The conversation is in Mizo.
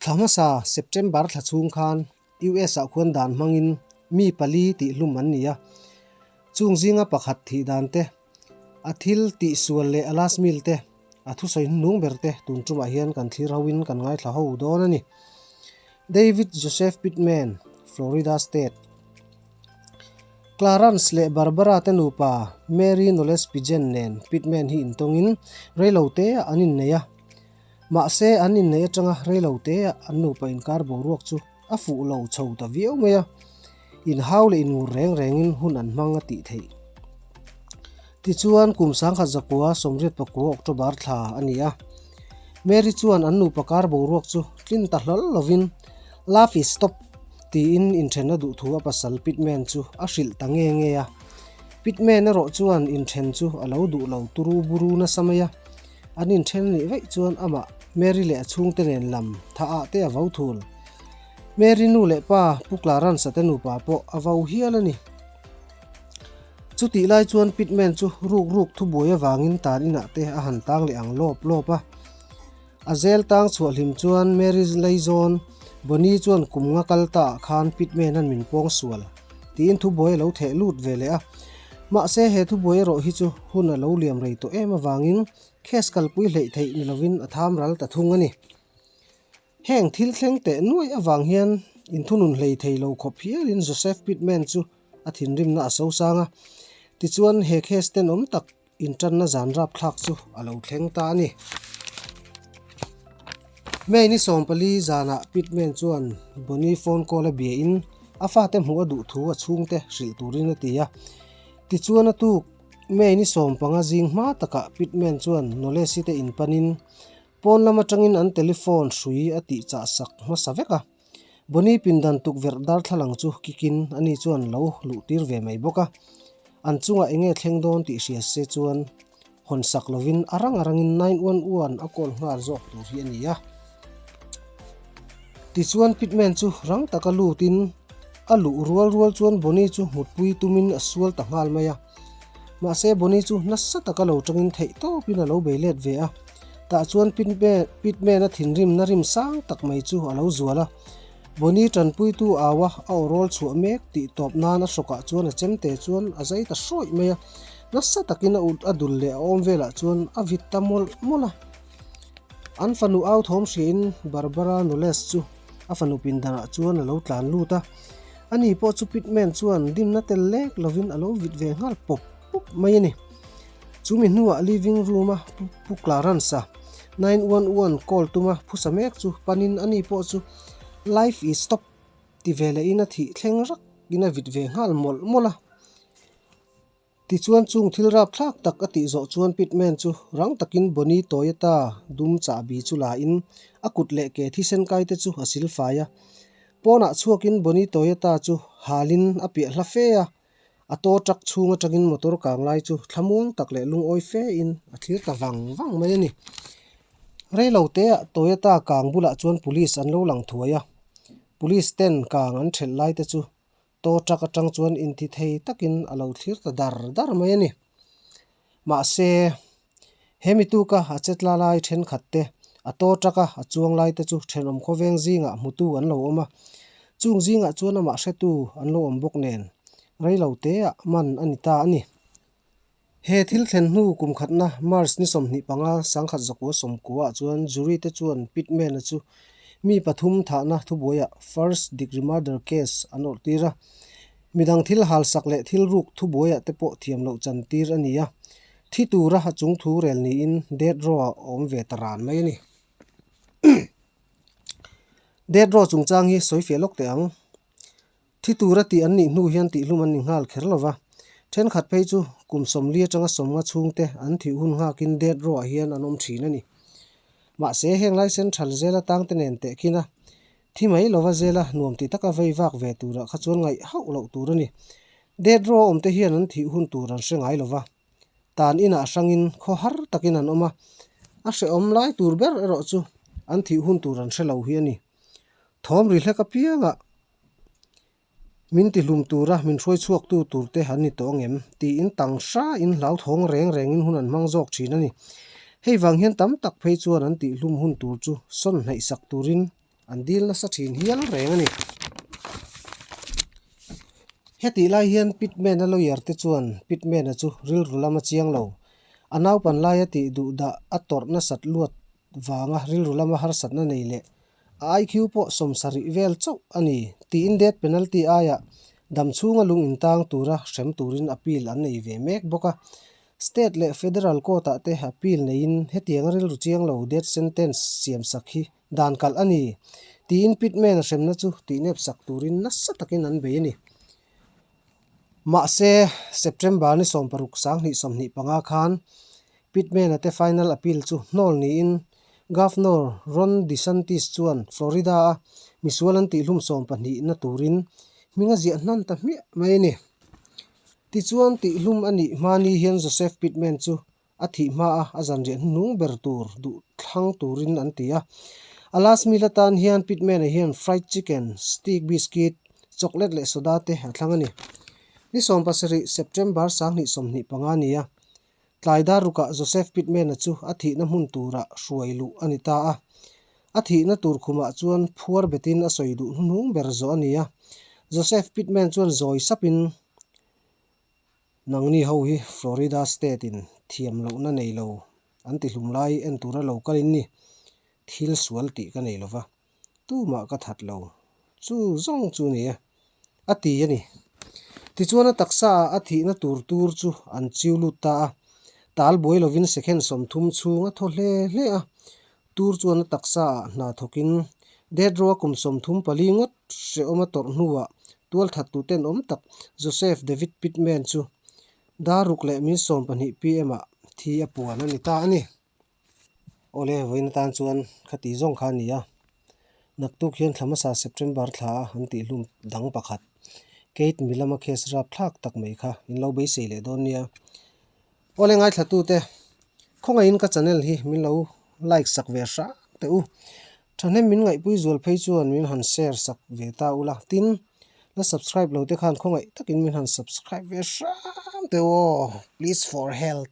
Thla hmasa September thla chhung khan US-ah khuan dan hmangin mi pali tihhlum an ni a, chung zinga pakhat thih dan te, a thil tihsual leh a last meal te, a thusawi hnuhnung ber te tun tumah hian kan thlir hoin kan ngaithla ho dawn a ni. David Joseph Pittman, Florida State. Clarence leh Barbara te nupa Mary Knowles Pigeon nen Pittman hi intawngin reilote ah an innei a. Mahse an innei atanga reilote ah an nupa inkar boruak chu a fuh lo chho ta viau mai a, inhau leh inngur reng rengin hun an hmang a tih theih. Tichuan kum sangkhat zakua sawmriat pakua October thla a ni a, Mary chuan an nupa kar boruak chu tlin ta hlawl lovin Love is stop tiin inthenna duhthu a pasal Pittman chu a hrilh ta nge nge a. Pittman erawh chuan inthen chu a lo duh lo turu buru nasa mai a, an inthen a nih vaih chuan amah Mary leh a chhungte nen lam thah ah te a vo thul. Mary nu leh pa Pu Clarence-a te nupa pawh a vo hial a ni. Chutih lai chuan Pittman chu ruk ruk thubuai avangin tan inah te a han tang leh ang lawp lawp a. A zel tang chhuah hlim chuan Mary Laizawn, Bonnie chuan kum nga kal ta ah khan Pittman an min pawng sual tiin thubuai a lo theh lut ve leh a. Mahse he thubuai erawh hi chu hun a lo liam rei tawh em avangin case kalpui hleih theih ni lovin a tham ral ta thung a ni. Heng thil thleng teh nuaih avang hian inthunun hlei thei lo khawp hialin Joseph Pittman chu a thinrimna a sosang a. Tichuan he case tenawm tak Inṭanna zan rapthlak chu a lo thleng ta a ni. May ni 14 zanah Pittman chuan Bonnie phone call a biain a fate hmuh a duh thu a chhungte hrilh turin a ti a. Tichuan a tuk May ni 15 zing hma takah Pittman chuan Knowles-i te inpanin pawn lam atangin an telephone hrui a tihchah sak hmasa vek a. Bonnie pindan tukverh darthlalang chu kikin ani chuan lo luh tir ve mai bawk a. An chungah enge thleng dawn tih hria se chuan hawn sak lovin a rang a rangin 911 a call nghal zawk tur hi a ni a. Tichuan Pittman chu rang taka lutin a luh rual rual chuan Bonnie chu mutpui tumin a sual ta nghal mai a. Mahse Bonnie chu nasa taka lo tangin theih tawpin a lo bei let ve a. Tah chuan Pittman-a thinrimna rim sang tak mai chu a lo zual a. Bonnie tanpuitu au a, a awrawl chhuah mek tih tawp nan a hrawkah chuan a chemte chuan a zai ta hrawih mai a. Nasa takin a ut a dul leh a awm velah chuan a vit ta mawlh mawlh a. An fanu au thawm hriain Barbara Knowles chu a fanu pindanah chuan a lo tlan lut a. Ani pawh chu Pittman chuan dimna tel lek lovin a lo vit ve nghal pawp pawp mai a ni. Chumi hnuah living room a Pu Clarence-a 911 call tuma phusa mek chu panin ani pawh chu Life is stop ti ve lehin a thih thleng rak in a vit ve nghal mawlh mawlh a. Tichuan chung thil rapthlak tak a tih zawh chuan Pittman chu rang takin Bonnie Toyota dum chahbi chu la in a kut leh ke thisen kai te chu a sil fai a. Pawnah chhuakin Bonnie Toyota chu halin a piah hla fe a. A tow truck chhung atangin motor kang lai chu thlamuang tak leh lungawi fe in a thlir ta vang vang mai a ni. Reilo te ah Toyota kang bulah chuan police an lo lang thuai a, police ten kang an thelh lai te chu tow truck atang chuan inti thei takin a lo thlir ta dar dar mai a ni. Mahse, he mi tuka a chetla lai thenkhat te, a tow truck a a chuang lai te chu thenawm khawveng zingah hmutu an lo awm a, chung zingah chuan amah hretu an lo awm bawk nen reilo teah man a ni ta a ni. He thil thlen hnu kum khatna March ni 25 1990 chuan jury te chuan Pittman-a chu mi pathum thahna thubuaiah first degree murder case an awrhtir a. Midang thil halsak leh thil ruk thubuaiah te pawh thiam loh chan tir a ni a, thi tura a chung thu rel niin death row ah a awm ve ta ran mai a ni. Death row chungchang hi sawi fiah lawk teh ang. Thi tura tih an nih hnu hian tihlum an ni nghal kher lo va, thenkhat phei chu kum 40 atanga 50 chhungte an thih hun nghakin death row ah hian an awm thin a ni. Mahse heng lai central zela tangte nen tehkhin a, Thi mai lova zela nuam ti taka vei vak ve turah kha chuan ngaih hauh loh tur a ni. Death row awmte hian an thih hun tur an hre ngai lova, tan inah hrangin khaw har takin an awm a, a hrehawm lai tur ber erawh chu an thih hun tur an hre lo hi a ni. Thawm ri hlek apiangah min tihlum tura min hruai chhuaktu turte an ni tawh angem tiin tang hrain hlauthawng reng rengin hun an hmang zawk thin a ni. Hei vang hian tam tak phei chuan an tihlum hun tur chu sawn hnaih sak turin. an dil nasa thin hial reng a ni. Hetih lai hian Pittman-a lawyer te chuan Pittman-a chu rilru lama chiang lo, a naupan laia tih duh dah a tawrh nasat luat vanga rilru lama harsatna nei leh a IQ pawh 70 vel chauh a ni tiin death penalty aia dam chhunga lung intang tura hrem turin appeal an nei ve mek bawk a. State leh Federal Court-ah te appeal neiin hetianga rilru chiang lo death sentence siam sak hi dan kalh a ni tiin Pittman-a hremna chu tihnep sak turin nasa takin an bei a ni. Mahse, September ni 16 2025 khan Pittman-a te final appeal chu hnawl niin Governor Ron DeSantis chuan Florida-a misual an tihhlum 12 na turin hming a ziah hnan ta hmiah mai a ni. Tichuan, tihhlum a nih hma ni hian Joseph Pittman chu a thih hma a, a zanriah hnuhnung ber tur duh thlang turin an ti a. A last meal atan hian Pittman-a hian fried chicken, steak biscuit, chocolate leh soda te a thlang a ni. Ni 17 September 2025 ni a, tlai dar rukah Joseph Pittman-a chu a thihna hmun turah hruai luh a ni ta a. A thihna tur khumah chuan phuar betin a sawi duh hnuhnung ber zawh a ni a. Joseph Pittman chuan zawi sapin, Nangni ho hi Florida State in thiam lohna nei lo an ti hlum lai en tura lo kal in ni. Thil sual tih ka nei lova, tumah ka that lo. Chu zawng chu ni e, a ti a ni. Tichuan a taksa ah a thihna tur tur chu an chiu lut ta a, tal buai lovin second 30 chhung a thaw hle hle a. Tur chuan a taksa ah hna thawkin death row a kum 34 ngawt hrehawm a tawrh hnuah tualthattu tenawm tak Joseph David Pittman chu dar ruk leh min 12 pm ah thi a puan a ni ta a ni. Awle, vawiin atan chuan khati zawng kha a ni a, naktuk hian thla hmasa September thla a an tihhlum dang pakhat Kate Milam-a case rapthlak tak mai kha in lo beisei leh dawn nia. Awle ngaithlatute, khawngaihin ka channel hi min lo like sak ve hram teh u. Thahnem min ngaihpui zual phei chuan min han share sak ve ta ula. Tin, la subscribe lo te khan khawngaih takin min han subscribe ve hram teh u aw. Please for help.